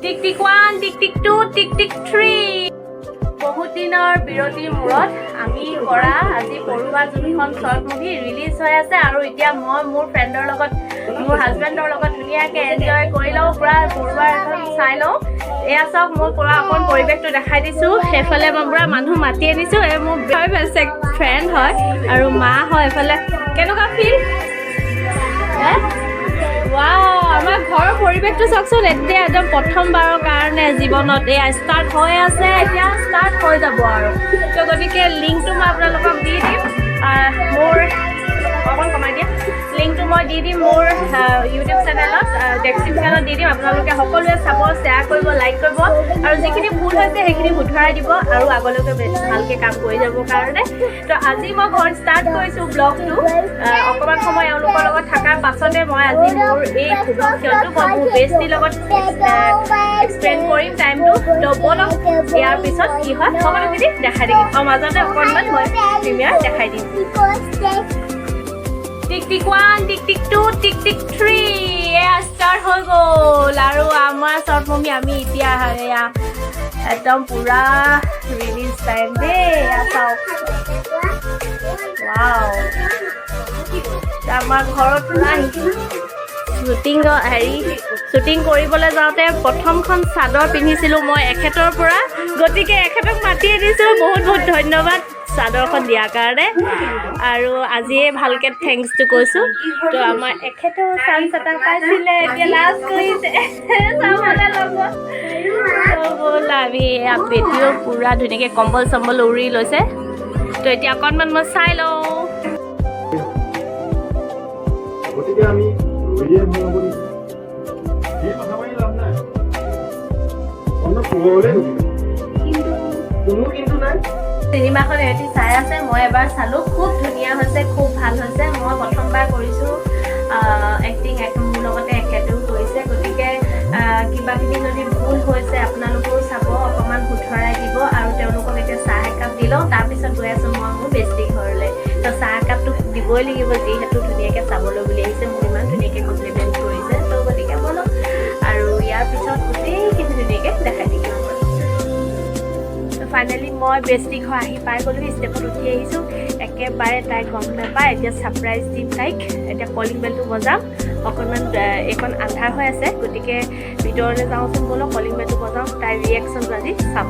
Tick tick one, tick tick two, tick tick three. বহুত দিনৰ বিৰতিৰ মূৰত আমি কৰা আজি পৰুৱা যোনখন শ্বৰ্ট মুভি ৰিলিজ হৈ আছে আৰু এতিয়া মই মোৰ ফ্ৰেণ্ডৰ লগত, মোৰ হাজবেণ্ডৰ লগত ধুনীয়াকৈ এনজয় কৰি লওঁ, পূৰা পৰুৱাৰ এখন চাই লওঁ। এয়া চাওক, মোৰ পূৰা অকণ পৰিৱেশটো দেখাই দিছোঁ। সেইফালে মই পূৰা মানুহ মাতি আনিছোঁ। এই মোৰ ফ্ৰেণ্ড হয় আৰু মা হয়। এইফালে কেনেকুৱা ফিল? ৱাও, আমাৰ ঘৰৰ পৰিৱেশটো চাওকচোন। এতিয়া একদম প্ৰথমবাৰৰ কাৰণে জীৱনত এয়া ষ্টাৰ্ট হৈ আছে, এতিয়া ষ্টাৰ্ট হৈ যাব আৰু। তো গতিকে লিংকটো মই আপোনালোকক দি দিম। মোৰ অকণ কমাই দিয়া। লিংকটো মই দি দিম মোৰ ইউটিউব চেনেলত, ডেছক্ৰিপশ্যনত দি দিম। আপোনালোকে সকলোৱে চাব, শ্বেয়াৰ কৰিব, লাইক কৰিব আৰু যিখিনি ভুল হৈছে সেইখিনি শুধৰাই দিব আৰু আগলৈকে বেছ ভালকৈ কাম কৰি যাবৰ কাৰণে। তো আজি মই ঘৰত ষ্টাৰ্ট কৰিছোঁ ব্লগটো। অকণমান সময় এওঁলোকৰ লগত থকাৰ পাছতে মই আজি মোৰ এই শুভ ক্ষণটো মই মোৰ বেষ্টিৰ লগত এক্সপ্লেইন কৰিম টাইমটো। তো ব'লক, ইয়াৰ পিছত কি হয় সকলোখিনি দেখাই দিম আৰু মাজতে অকণমান মই প্ৰিমিয়াৰ দেখাই দিম। Tick tick one, tick tick two, tick tick three. এয়া ষ্টাৰ্ট হৈ গ'ল আৰু আমাৰ শ্বৰ্ট মুভি আমি এতিয়া এয়া একদম পূৰা ৰিলিজ টাইম দেই। এয়া চাওক, ৱাও, আমাৰ ঘৰত পূৰা শ্বুটিং হেৰি শ্বুটিং কৰিবলৈ যাওঁতে প্ৰথমখন চাদৰ পিন্ধিছিলোঁ মই এখেতৰ পৰা। গতিকে এখেতক মাতি আনিছোঁ। বহুত বহুত ধন্যবাদ চাদৰখন দিয়াৰ কাৰণে আৰু আজিয়ে ভালকৈ থেংকছটো কৈছোঁ। তো আমাৰ এখেতেও চান্স এটা পাইছিলে, এতিয়া লাজ কৰিছে চাবলৈ লগত। তো ব'লা আমি, এয়া বেটীও পূৰা ধুনীয়াকৈ কম্বল চম্বল উৰি লৈছে। তো এতিয়া অকণমান মই চাই লওঁ। গতিকে আমি ৰৈয়ে ভাল হ'ব নেকি? সেই কথা পাতি লাভ নাই, অন্য পোহৰলৈ নুঠিব। কোনো কিন্তু নাই। চিনেমাখন সিহঁতি চাই আছে, মই এবাৰ চালোঁ। খুব ধুনীয়া হৈছে, খুব ভাল হৈছে। মই প্ৰথমবাৰ কৰিছোঁ এক্টিং, মোৰ লগতে এখেতেও কৰিছে। গতিকে কিবা কিবি যদি ভুল হৈছে আপোনালোকেও চাব, অকণমান শুধৰাই দিব। আৰু তেওঁলোকক এতিয়া চাহ একাপ দি লওঁ, তাৰপিছত গৈ আছোঁ মই মোৰ বেষ্টি ঘৰলৈ। তো চাহ একাপটো দিবই লাগিব, যিহেতু ধুনীয়াকৈ চাবলৈ বুলি আহিছে, মোক ইমান ধুনীয়াকৈ কমপ্লিমেণ্ট কৰিছে। তো গতিকে ব'লক আৰু ইয়াৰ পিছত গোটেইখিনি ধুনীয়াকৈ দেখাই দিম। ফাইনেলি মই বেষ্টি ঘৰ আহি পাই গ'লোহি, ষ্টেপত উঠি আহিছোঁ। একেবাৰে তাই গম নাপায়। এতিয়া ছাৰপ্ৰাইজ দিম তাইক। এতিয়া কলিং বেলটো বজাম। অকণমান এইকণ আন্ধাৰ হৈ আছে, গতিকে ভিতৰলৈ যাওঁচোন ব'লক, কলিং বেলটো বজাওঁ। তাইৰ ৰিয়েকশ্যনটো আজি চাম।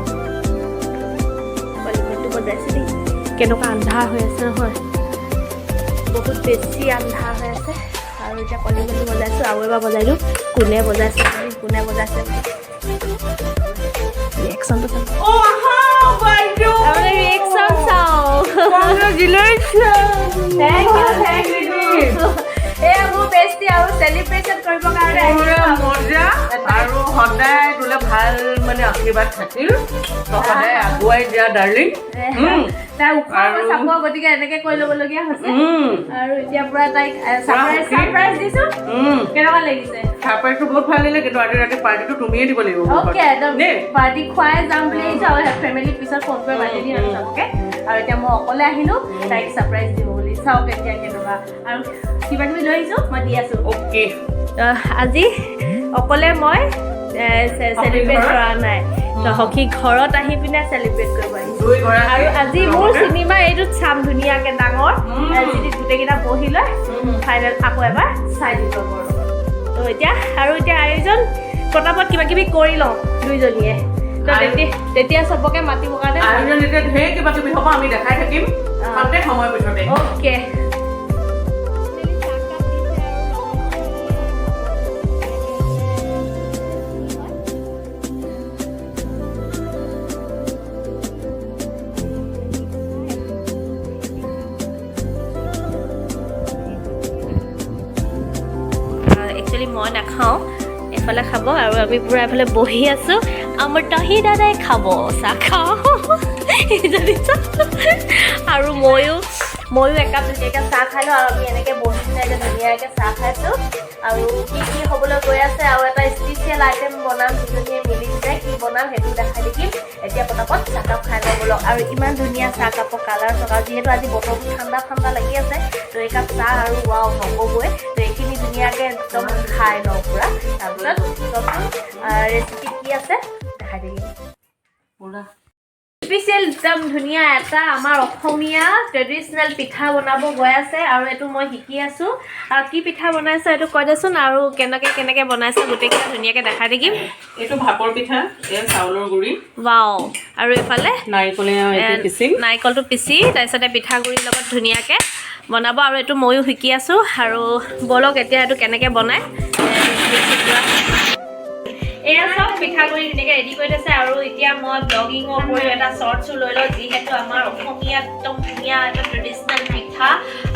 কলিং বেলটো বজাইছোঁ দেই। কেনেকুৱা আন্ধাৰ হৈ আছে নহয়, বহুত বেছি আন্ধাৰ হৈ আছে। আৰু এতিয়া কলিং বেলটো বজাইছোঁ আৰু এবাৰ বজাই দিওঁ। কোনে বজাইছে বুলি, কোনে বজাইছে ৰিয়েকশ্যনটো চাম। ৰিয়েকশ্যন চাওঁ। Thank you, thank you. এয়া মোৰ বেষ্টি আৰু চেলিব্ৰেশ্যন কৰিবৰ কাৰণে আহিছোঁ। মজা, আৰু সদায় তোলে ভাল মানে আশীৰ্বাদ থাকিল। তই সদায় আগুৱাই যা ডাৰ্লিং। তাই ওখ চাপৰ, গতিকে এনেকে কৰি ল'বলগীয়া হৈছে। আৰু এতিয়া পুৰা তাইক সুখী। ছাৰপ্ৰাইজ দিছো। কেনেকুৱা লাগিছে? ছাৰপ্ৰাইজটো বহুত ভাল লাগিলে, কিন্তু আজি ৰাতি পাৰ্টিটো তুমিয়ে দিব লাগিব মোৰ অ'কে, ঘৰত। একদম। দেই? পাৰ্টি খুৱাই যাম বুলি আহিছো আৰু ফেমিলিক পিছত ফোন কৰি মাতি দিম আৰু চবকে। আৰু এতিয়া মই অকলে আহিলো তাইক ছাৰপ্ৰাইজ দিব বুলি। চাওক এতিয়া কেনেকুৱা। আৰু কিবা কিবি লৈ আহিছো, মই দি আছো। অ'কে। আজি অকলে মই চেলিব্ৰেট ঘৰত? কৰা নাই, তো সখী ঘৰত আহি পিনে চেলিব্ৰেট কৰিব আহিছো। দুই গৰাকী আৰু আজি মোৰ চিনেমা এইটোত চাম ধুনীয়াকে ডাঙৰ এলচিডিত গোটেইকেইটা বহি লৈ ফাইনেল আকৌ এবাৰ চাই দিব পাৰোঁ। তো এতিয়া আৰু এতিয়া আয়োজন পটাপট কিবা কিবি কৰি লওঁ দুইজনীয়ে। তো তেতিয়া চবকে মাতিবৰ কাৰণে। আয়োজন এতিয়া ঢেৰ কিবা কিবি হ'ব, আমি দেখাই থাকিম খন্তেক সময়ৰ পিছতে। অ'কে। একচুৱেলি মই নাখাওঁ, এইফালে খাব আৰু আমি পূৰা এইফালে বহি আছোঁ। আমাৰ তহি দাদাই খাব, চাহ খাওঁ ইজনী চাহ। আৰু ময়ো একাপ ধুনীয়াকৈ চাহ খাই লওঁ আৰু আমি এনেকৈ বহি পিনে এতিয়া ধুনীয়াকৈ চাহ খাইছোঁ। আৰু কি কি হ'বলৈ গৈ আছে আৰু এটা স্পেচিয়েল আইটেম বনাম দুজনীয়ে মিলি পিনে, কি বনাম সেইটো দেখাই থাকিম। এতিয়া পটাপট চাহকাপ খাই লওঁ ব'লক। আৰু ইমান ধুনীয়া চাহকাপৰ কালাৰ চলাৰ, যিহেতু আজি বতৰটো ঠাণ্ডা ঠাণ্ডা লাগি আছে, তো এইকাপ চাহ আৰু ৱাও নক'বই। তো এইখিনি ধুনীয়াকৈ একদম খাই লওঁ পূৰা, তাৰপিছত নতুন ৰেচিপি কি কি আছে দেখাই থাকিম। পুৰা। স্পেচিয়েল একদম ধুনীয়া এটা আমাৰ অসমীয়া ট্ৰেডিশ্যনেল পিঠা বনাব গৈ আছে আৰু এইটো মই শিকি আছোঁ। আৰু কি পিঠা বনাইছে এইটো কৈ দেচোন আৰু কেনেকৈ কেনেকৈ বনাইছে গোটেইকেইটা ধুনীয়াকৈ দেখাই থাকিম। এইটো ভাপৰ পিঠা, এই চাউলৰ গুড়ি। ৱাও, আৰু এইফালে নাৰিকলে এইটো পিচিম। নাৰিকলটো পিচি তাৰপিছতে পিঠাগুড়িৰ লগত ধুনীয়াকৈ বনাব আৰু এইটো ময়ো শিকি আছোঁ। আৰু ব'লক, এতিয়া এইটো কেনেকৈ বনায়। এয়া চব পিঠাগুড়ি ধুনীয়াকৈ ৰেডি কৰি থৈছে। আৰু এতিয়া মই ব্লগিঙৰ উপৰিও এটা শ্বৰ্টছো লৈ লওঁ, যিহেতু আমাৰ অসমীয়া একদম ধুনীয়া এটা ট্ৰেডিশ্যনেল পিঠা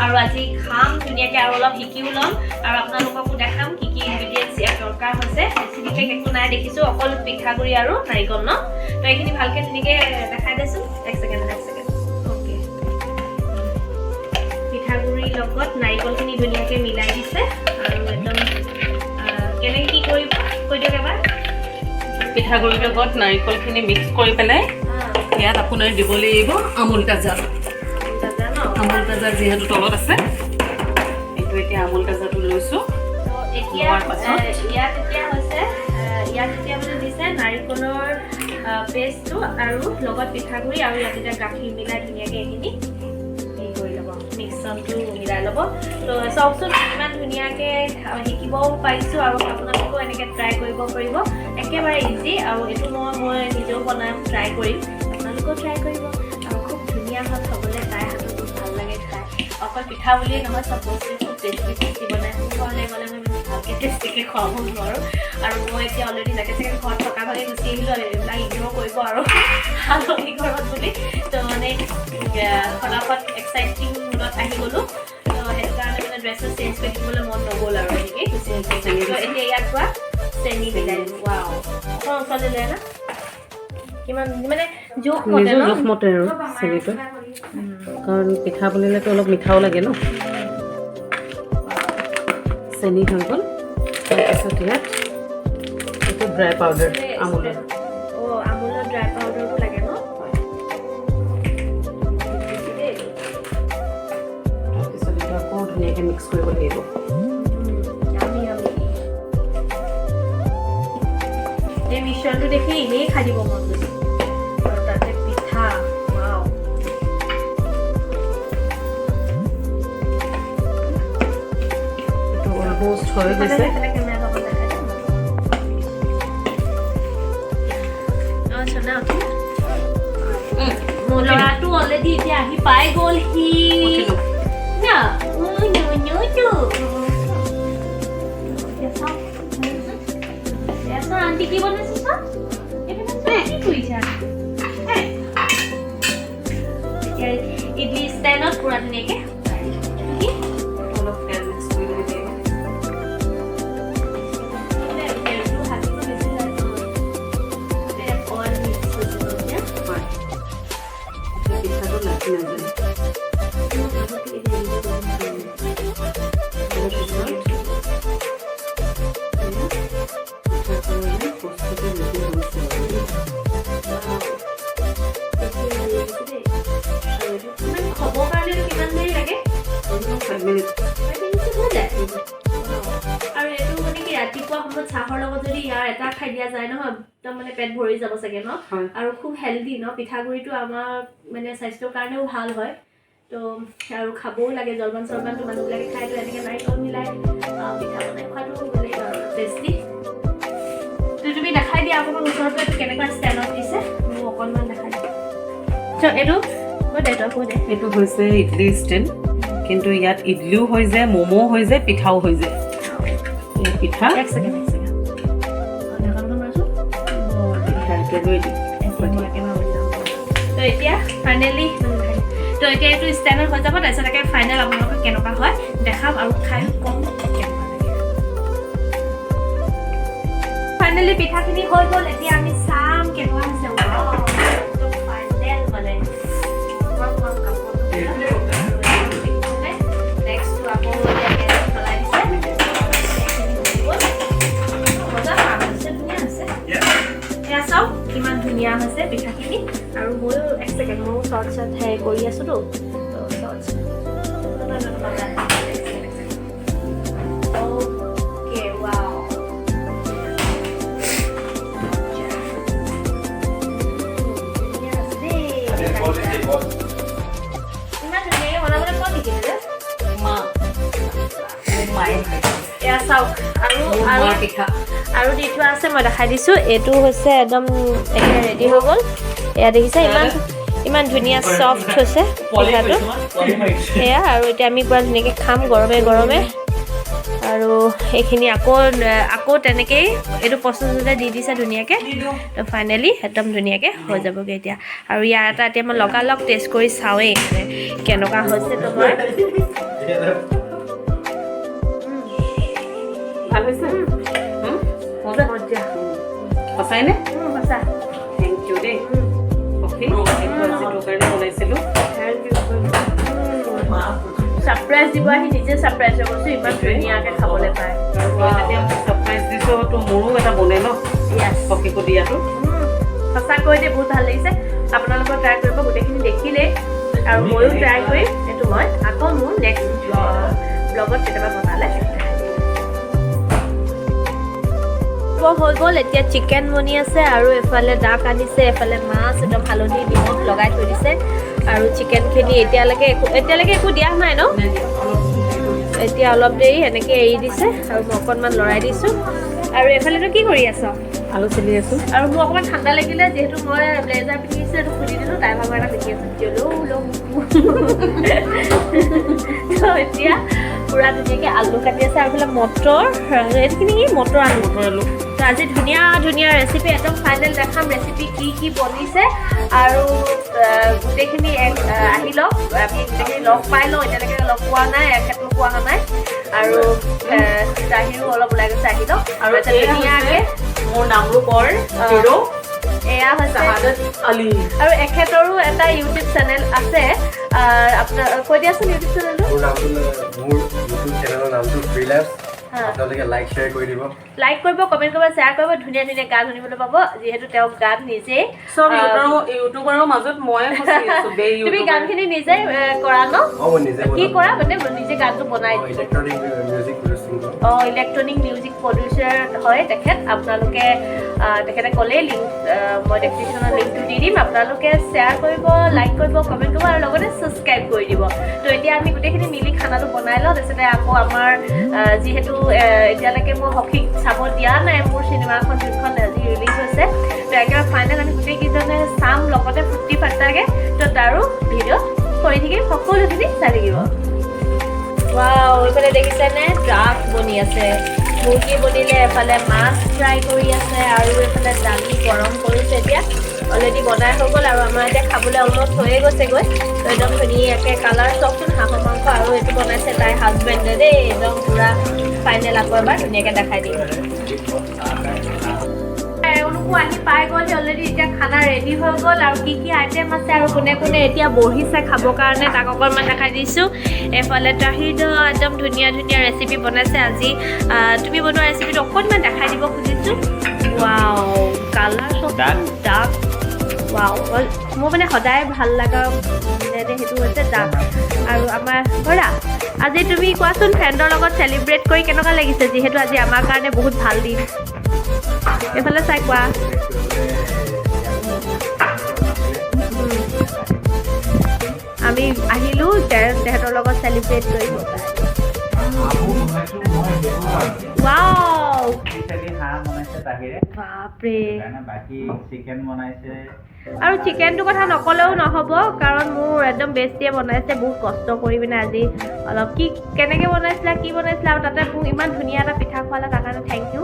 আৰু আজি খাম ধুনীয়াকৈ আৰু অলপ শিকিও ল'ম আৰু আপোনালোককো দেখাম কি কি ইনগ্ৰিডিয়েণ্টছ ইয়াত দৰকাৰ হৈছে। বেছি বিশেষ একো নাই দেখিছোঁ, অকল পিঠাগুড়ি আৰু নাৰিকল ন। তো এইখিনি ভালকৈ ধুনীয়াকৈ দেখাই দেচোন। এক ছেকেণ্ড, এক ছেকেণ্ড। অ'কে, পিঠাগুড়িৰ লগত নাৰিকলখিনি ধুনীয়াকৈ মিলাই দিছে আৰু একদম কেনেকৈ কি কৰিব কৈ দিয়ক এবাৰ। পিঠাগুড়িৰ লগত নাৰিকলখিনি মিক্স কৰি পেলাই ইয়াত আপোনাৰ দিব লাগিব আমুল তাজা। তাজা ন? আমুল তাজা যিহেতু তলত আছে, এইটো এতিয়া আমুল তাজাটো লৈছোঁ। তো এতিয়া লোৱাৰ পাছত? ইয়াত এতিয়া হৈছে, ইয়াত এতিয়া মানে দিছে নাৰিকলৰ পেষ্টটো আৰু লগত পিঠাগুড়ি আৰু ইয়াত এতিয়া গাখীৰ মিলাই ধুনীয়াকৈ এইখিনি হেৰি কৰি ল'ব, মিক্সনটো মিলাই ল'ব। তো চাওকচোন, ইমান ধুনীয়াকৈ শিকিবও পাৰিছোঁ আৰু আপোনালোকেও এনেকৈ ট্ৰাই কৰিব পাৰিব। একেবাৰে ইজি। আৰু এইটো মই নিজেও বনাম, ট্ৰাই কৰিম, আপোনালোকেও ট্ৰাই কৰিব আৰু খুব ধুনীয়া হয় খাবলৈ। তাইৰ হাতত বহুত ভাল লাগে খাই। অকল পিঠা বুলিয়ে নহয়, চব বস্তুৱে খুব টেষ্টি টেষ্টি বনায়। মোৰ ঘৰলৈ গ'লে মই ইমান ভালকৈ টেষ্টিকৈ খুৱাব নোৱাৰোঁ। আৰু মই এতিয়া অলৰেডি জাকে চাগে ঘৰত থকা ভাগে গুচি আহিলোঁ আৰু এইবিলাক ইগন'ৰ কৰিব আৰু আলহী ঘৰত বুলি। তো মানে ফটাফট এক্সাইটিং মুডত আহি গ'লোঁ। তো সেইটো কাৰণে মানে ড্ৰেছ চেঞ্জ কৰি থাকিবলৈ মন নগ'ল আৰু এনেকেই গুচি আহিলোঁ। তো এতিয়া ইয়াত কোৱা, চেনি মিলাই। ৱাও, অকণ ওচৰলৈ লৈ আনা। কিমান মানে জোখ মতে নিজৰ ন? জোখমতে আৰু চেনিটো, কাৰণ পিঠা বুলিলেতো অলপ মিঠাও লাগে ন। চেনি হৈ গ'ল। তাৰপিছত ইয়াত এইটো ড্ৰাই পাউডাৰ আমুলৰ। অঁ, আমুলৰ ড্ৰাই পাউডাৰটো লাগে ন? দেই। তাৰপিছত এইটো আকৌ ধুনীয়াকৈ মিক্স কৰিব লাগিব। আমি আমি এই মিশ্ৰণটো দেখি এনেই খাই দিব মন গৈছে আৰু তাতে পিঠা, ৱাও। এইটো অলমষ্ট হৈ গৈছে। সেইফালে কেমেৰাত অকণ দেখাই দিম। অঁ, চনা উঠিলা? মোৰ ল'ৰাটো অলৰেডি এতিয়া আহি পাই গ'লহি। উঠিলোঁ। না নো নো নো, এতিয়া চাওক। এয়া চোৱা, আণ্টি কি বনাইছে চোৱা। এইপিনে চোৱা, কি কৰিছা? এতিয়া ইডলি ষ্টাইলত পুৰা ধুনীয়াকে কি অলপ তেল মিক্স কৰি দিব লাগিব। তেলটো হাতীটো বেছি যায় ন? অইল মিক্স হৈছে ন এতিয়া? হয়, এতিয়া পিঠাটো লাগি নাযায়। তাৰপিছত এয়া পিঠাৰ কাৰণে প্ৰস্তুতি ৰেডি হৈছে আৰু। কিমান খাবৰ কাৰণে কিমান দেৰি লাগে? 5 মিনিট। 5 মিনিটত হৈ যায়। আৰু এইটো মানে কি, ৰাতিপুৱা সময়ত চাহৰ লগত যদি ইয়াৰ এটা খাই দিয়া যায় নহয়, একদম মানে পেট ভৰি যাব চাগে ন? হয়। আৰু খুব হেল্ডি ন পিঠাগুড়িটো, আমাৰ মানে স্বাস্থ্যৰ কাৰণেও ভাল হয়। তো আৰু খাবও লাগে। জলপান চলপানটো মানুহবিলাকে খাই, তো এনেকৈ নাৰিকল মিলাই পিঠা বনাই খোৱাটো বেলেগ আৰু টেষ্টি। তো তুমি দেখাই দিয়া অকণমান ওচৰত, এইটো কেনেকুৱা ষ্টাইলত দিছে মোক অকণমান দেখাই দিয়া। চ, এইটো কৈ দে, তই কৈ দে। এইটো হৈছে ইডলি ষ্টেণ্ড, কিন্তু ইয়াত ইডলিও হৈ যায়, ম'ম'ও হৈ যায়, পিঠাও হৈ যায়। এই পিঠা। এক ছেকেণ্ড, এক ছেকেণ্ড। ঢাকনখন মাৰচোন। পিঠা এতিয়া ৰেডি। তো এতিয়া ফাইনেলি, তো এতিয়া এইটো ষ্টেণ্ডত হৈ যাব। তাৰপিছত একে ফাইনেল আপোনালোকক কেনেকুৱা হয় দেখাম আৰু খাই ক'ম কেনেকুৱা লাগে। ফাইনেলি পিঠাখিনি হৈ গ'ল। এতিয়া আমি চাম কেনেকুৱা হৈছে। ফাইনেল মানে গৰম গৰম কাপোৰটো। নেক্সটটো আকৌ এতিয়া গেছত জ্বলাই দিছে। এইখিনি হৈ গ'ল। মজা হৈছে, ধুনীয়া হৈছে। এয়া চাওক, কিমান ধুনীয়া হৈছে পিঠাখিনি। আৰু ময়ো, এক ছেকেণ্ড, ময়ো শ্বৰ্ট শ্বৰ্ট হেৰি কৰি আছোঁতো, তো শ্বৰ্টছ। Okay, wow. চাওক আৰু আৰু মোৰ পিঠা। আৰু দি থোৱা আছে, মই দেখাই দিছোঁ। এইটো হৈছে একদম এতিয়া ৰেডি হৈ গ'ল। এয়া দেখিছে, ইমান ইমান ধুনীয়া চফ্ট হৈছে পিঠাটো। সেয়া আৰু এতিয়া আমি পূৰা ধুনীয়াকৈ খাম গৰমে গৰমে। আৰু এইখিনি আকৌ আকৌ তেনেকেই এইটো প্ৰচেছতে দি দিছে ধুনীয়াকৈ। তো ফাইনেলি একদম ধুনীয়াকৈ হৈ যাবগৈ এতিয়া। আৰু ইয়াৰ এটা এতিয়া মই লগালগ টেষ্ট কৰি চাওঁৱেই মানে কেনেকুৱা হৈছে। তো মই ভাল হৈছে। মজা। মজা। সঁচাই নে? সঁচা। Thank U দেই সখী, এইটো আজি তোৰ কাৰণে বনাইছিলোঁ। ছাৰপ্ৰাইজ দিব আহি নিজে ছাৰপ্ৰাইজ হৈ গৈছোঁ, ইমান ধুনীয়াকৈ খাবলৈ পায়। আৰু তই যেতিয়া মোক ছাৰপ্ৰাইজ দিছ, তো মোৰো এটা বনে ন সখীকো দিয়াটো। সঁচাকৈ দেই, বহুত ভাল লাগিছে। আপোনালোকেও ট্ৰাই কৰিব, গোটেইখিনি দেখিলেই আৰু ময়ো ট্ৰাই কৰিম এইটো। মই আকৌ মোৰ নেক্সট ব্লগত কেতিয়াবা বনালে দেখাই দিম। হৈ গ'ল। এতিয়া চিকেন বনি আছে আৰু এফালে ডাক আনিছে, এফালে মাছ একদম হালধি নিমখ লগাই থৈ দিছে। আৰু চিকেনখিনি এতিয়ালৈকে একো দিয়া নাই ন? এতিয়া অলপ দেৰি এনেকৈ এৰি দিছে আৰু মই অকণমান লৰাই দিছোঁ। আৰু এফালেতো কি কৰি আছ? আলু চেলি আছোঁ। আৰু মোৰ অকণমান ঠাণ্ডা লাগিলে, যিহেতু মই ব্লেজাৰ পিন্ধিছোঁ, এইটো খুলি দিলোঁ। তাই ভাগৰ এটা পিন্ধি আছোঁ। জলো লওঁ। তো এতিয়া পূৰা ধুনীয়াকৈ আলু কাটি আছে আৰু এইফালে মটৰ, এইখিনি কি মটৰ আলু। মটৰ আলু। তো আজি ধুনীয়া ধুনীয়া ৰেচিপি, একদম ফাইনেল দেখাম ৰেচিপি কি কি বনিছে। আৰু গোটেইখিনি আহি লওক, আমি গোটেইখিনি লগ পাই লওঁ। এতিয়ালৈকে লগ পোৱা নাই, এখেতলোকো অহা নাই আৰু তাহিৰো অলপ ওলাই গৈছে, আহি লওক। আৰু এটা এয়া ধুনীয়াকৈ হৈছে মোৰ নামৰূপৰ হিৰো এয়া হৈছে শাহাদত আলী। আৰু এখেতৰো এটা ইউটিউব চেনেল আছে। আপোনাৰ কৈ দিয়াচোন ইউটিউব চেনেলটো। মোৰ ইউটিউব চেনেলৰ নামটো ফ্ৰী লাইফ। আপোনালোকে লাইক শ্বেয়াৰ কৰি দিব। লাইক কৰিব, কমেণ্ট কৰিব, শ্বেয়াৰ কৰিব। ধুনীয়া ধুনীয়া গান শুনিবলৈ পাব, যিহেতু তেওঁ গান নিজেই চব ইউটিউবাৰৰ মাজত ময়ে ফচি আছো বে। তুমি ইউটিউবাৰ গানখিনি নিজে কৰা ন? অঁ, মই নিজে। কি কৰা মানে নিজে গানটো বনাই? ইলেক্ট্ৰনিক মিউজিক প্ৰডিউচিং কৰোঁ। অঁ, ইলেক্ট্ৰনিক মিউজিক প্ৰডিউচাৰ হয় তেখেত। আপোনালোকে তেখেতে ক'লেই লিংক, মই ডেছক্ৰিপশ্যনত লিংকটো দি দিম। আপোনালোকে শ্বেয়াৰ কৰিব, লাইক কৰিব, কমেণ্ট কৰিব আৰু লগতে ছাবস্ক্ৰাইব কৰি দিব। তো এতিয়া আমি গোটেইখিনি মিলি খানাটো বনাই লওঁ। তাৰপিছতে আকৌ আমাৰ যিহেতু এতিয়ালৈকে মই সখীক চাব দিয়া নাই মোৰ চিনেমাখন, যোনখন আজি ৰিলিজ হৈছে। তো একেবাৰে ফাইনেল আমি গোটেইকেইজনে চাম লগতে ফূৰ্তি ফাৰ্তাকৈ। তো তাৰো ভিডিঅ' কৰি থাকিম, সকলোখিনি চাই থাকিব। ৱাও, এইফালে দেখিছেনে ডাক বনি আছে, মুৰ্গী বনিলে, এফালে মাছ ফ্ৰাই কৰি আছে আৰু এইফালে দালি গৰম কৰিছে। এতিয়া অলৰেডি বনাই হৈ গ'ল আৰু আমাৰ এতিয়া খাবলৈ অলমষ্ট হৈয়ে গৈছেগৈ। তো একদম ধুনীয়াকৈ কালাৰ চাওকচোন হাঁহৰ মাংস। আৰু এইটো বনাইছে তাইৰ হাজবেণ্ডে দেই। একদম পূৰা ফাইনেল আকৌ এবাৰ ধুনীয়াকৈ দেখাই দিম। এওঁলোকো আহি পাই গ'ল অলৰেডি। এতিয়া খানা ৰেডি হৈ গ'ল আৰু কি কি আইটেম আছে আৰু কোনে কোনে এতিয়া বহিছে খাবৰ কাৰণে তাক অকণমান দেখাই দিছোঁ। এইফালে তাহিদ একদম ধুনীয়া ধুনীয়া ৰেচিপি বনাইছে আজি। তুমি বনোৱা ৰেচিপিটো অকণমান দেখাই দিব খুজিছোঁ। ৱাও, কালাৰ চব ডাক। ৱাও, মোৰ মানে সদায় ভাল লগা মানে সেইটো হৈছে ডাক। আৰু আমাৰ বৰা, আজি তুমি কোৱাচোন ফ্ৰেণ্ডৰ লগত চেলিব্ৰেট কৰি কেনেকুৱা লাগিছে, যিহেতু আজি আমাৰ কাৰণে বহুত ভাল দিন। এইফালে চাই কোৱা। আমি আহিলোঁ তেহেঁতৰ লগত চেলিব্ৰেট কৰিব। ৱাও, বাপৰে! আৰু চিকেনটোৰ কথা নক'লেও নহ'ব, কাৰণ মোৰ একদম বেষ্টিয়ে বনাইছে বহুত কষ্ট কৰি পিনে আজি। অলপ কি কেনেকৈ বনাইছিলা, কি বনাইছিলা? আৰু তাতে মোক ইমান ধুনীয়া এটা পিঠা খোৱালা, তাৰ কাৰণে thank U.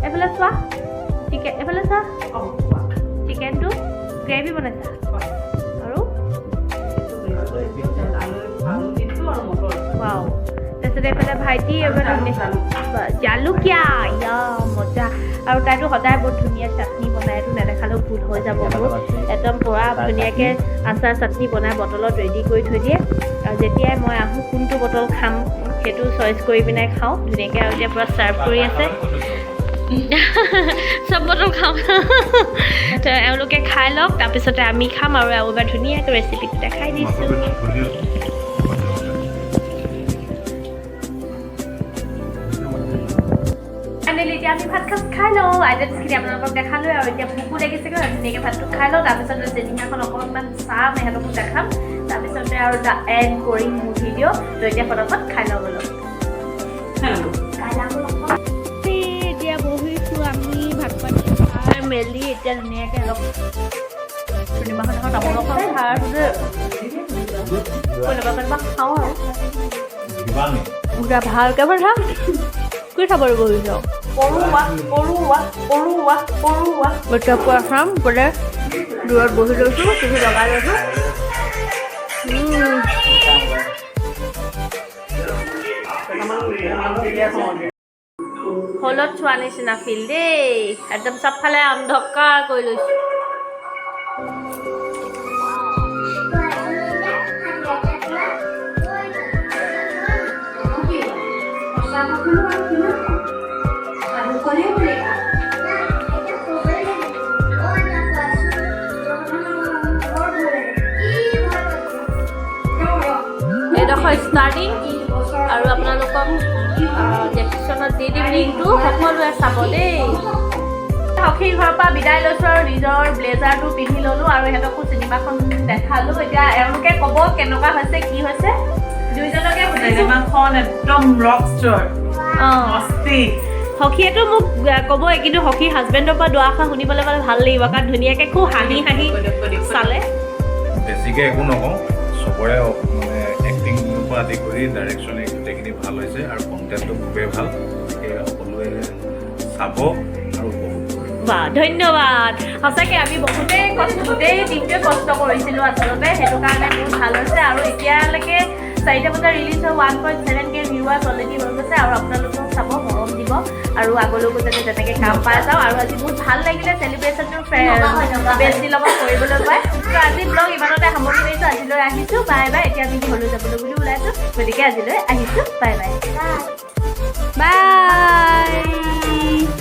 এইফালে চোৱা চিকেন, এইফালে চোৱা চিকেনটো গ্ৰেভি বনাইছা আৰু ৱাও। তাৰপিছতে এইফালে ভাইটি, এইফালে জালুকীয়া, ইয়া মজা। আৰু তাইতো সদায় বহুত ধুনীয়া চাটনি বনায়, এইটো নেদেখালেও ভুল হৈ যাব মোৰ। একদম পূৰা ধুনীয়াকৈ আচাৰ চাটনি বনাই বটলত ৰেডি কৰি থৈ দিয়ে আৰু যেতিয়াই মই আহোঁ কোনটো বটল খাম সেইটো চইচ কৰি পিনে খাওঁ ধুনীয়াকৈ। আৰু এতিয়া পূৰা ছাৰ্ভ কৰি আছে, চব বটল খাওঁ। তো এওঁলোকে খাই লওক, তাৰপিছতে আমি খাম আৰু এবাৰ ধুনীয়াকৈ ৰেচিপিটো দেখাই দিছোঁ। ফাইনেলি এতিয়া আমি ভাত সাজ খাই লওঁ। আইটেমছখিনি আপোনালোকক দেখালোঁ আৰু এতিয়া ভোকো লাগিছেগৈ, ধুনীয়াকৈ ভাতটো খাই লওঁ। তাৰপিছতে চিনেমাখন অকণমান চাম, এহেঁতকো দেখাম, তাৰপিছতে আৰু the and কৰিম মোৰ ভিডিঅ'। তো এতিয়া ফটাফট খাই লওঁ অলপ। খাই লওঁ। মেলি এতিয়া ধুনীয়াকৈ অলপ চিনেমাখন এখন তামোল এখন খাই আছোঁ যে, কোনোবা কোনোবা খাওঁ আৰু পুৰা ভালকৈ বঢ়া কি খাবলৈ বহিছ? পৰুৱা, পৰুৱা, পৰুৱা, পৰুৱা। এতিয়া পুৰা খাম বোলে। দূৰত বহি লৈছোঁ, টিভি লগাই লৈছোঁ। হলত চোৱা নিচিনা ফিল দেই। একদম চবফালে অন্ধকাৰ কৰি লৈছোঁ। এইডোখৰ ষ্টাৰ্টিং আৰু আপোনালোকক ডেছক্ৰিপশ্যনত দি দিম লিংকটো, সকলোৱে চাব দেই। সখীৰ ঘৰৰ পৰা বিদায় লৈছোঁ আৰু নিজৰ ব্লেজাৰটো পিন্ধি ল'লোঁ আৰু ইহঁতকো চিনেমাখন দেখালোঁ। এতিয়া এওঁলোকে ক'ব কেনেকুৱা হৈছে, কি হৈছে। দুইজনকে সুধিছোঁ। চিনেমাখন একদম ৰক ষ্টাৰ। মস্তি। সখীয়েতো মোক ক'বই, কিন্তু সখীৰ হাজবেণ্ডৰ পৰা দুআষাৰ শুনিবলৈ পালে ভাল লাগিব, কাৰণ ধুনীয়াকৈ খুব হাঁহি হাঁহি চালে। বেছিকৈ একো নকওঁ। চবৰে মানে এক্টিঙৰ পৰা আদি কৰি ডাইৰেকশ্যন গোটেইখিনি ভাল হৈছে আৰু কণ্টেণ্টটো খুবেই ভাল। গতিকে সকলোৱে চাব আৰু উপভোগ কৰিব। বা, ধন্যবাদ। সঁচাকৈ আমি বহুতেই কষ্ট, গোটেই টিমটোৱে কষ্ট কৰিছিলোঁ আচলতে, সেইটো কাৰণে বহুত ভাল হৈছে। আৰু এতিয়ালৈকে 4টা বজাত ৰিলিজ হৈ 1.7K viewers already হৈ গৈছে। আৰু আপোনালোকেও চাব, মৰম দিব আৰু আগলৈকো যাতে তেনেকৈ কাম পাই যাওঁ। আৰু আজি বহুত ভাল লাগিলে চেলিব্ৰেশ্যনটো বেষ্টিৰ লগত কৰিবলৈ পাই। তো আজি ব্লগ ইমানতে সামৰণি মাৰিছোঁ। আজিলৈ আহিছোঁ, বাই বাই। এতিয়া আমি ঘৰলৈ যাবলৈ বুলি ওলাইছোঁ, গতিকে আজিলৈ আহিছোঁ, বাই বাই বাই।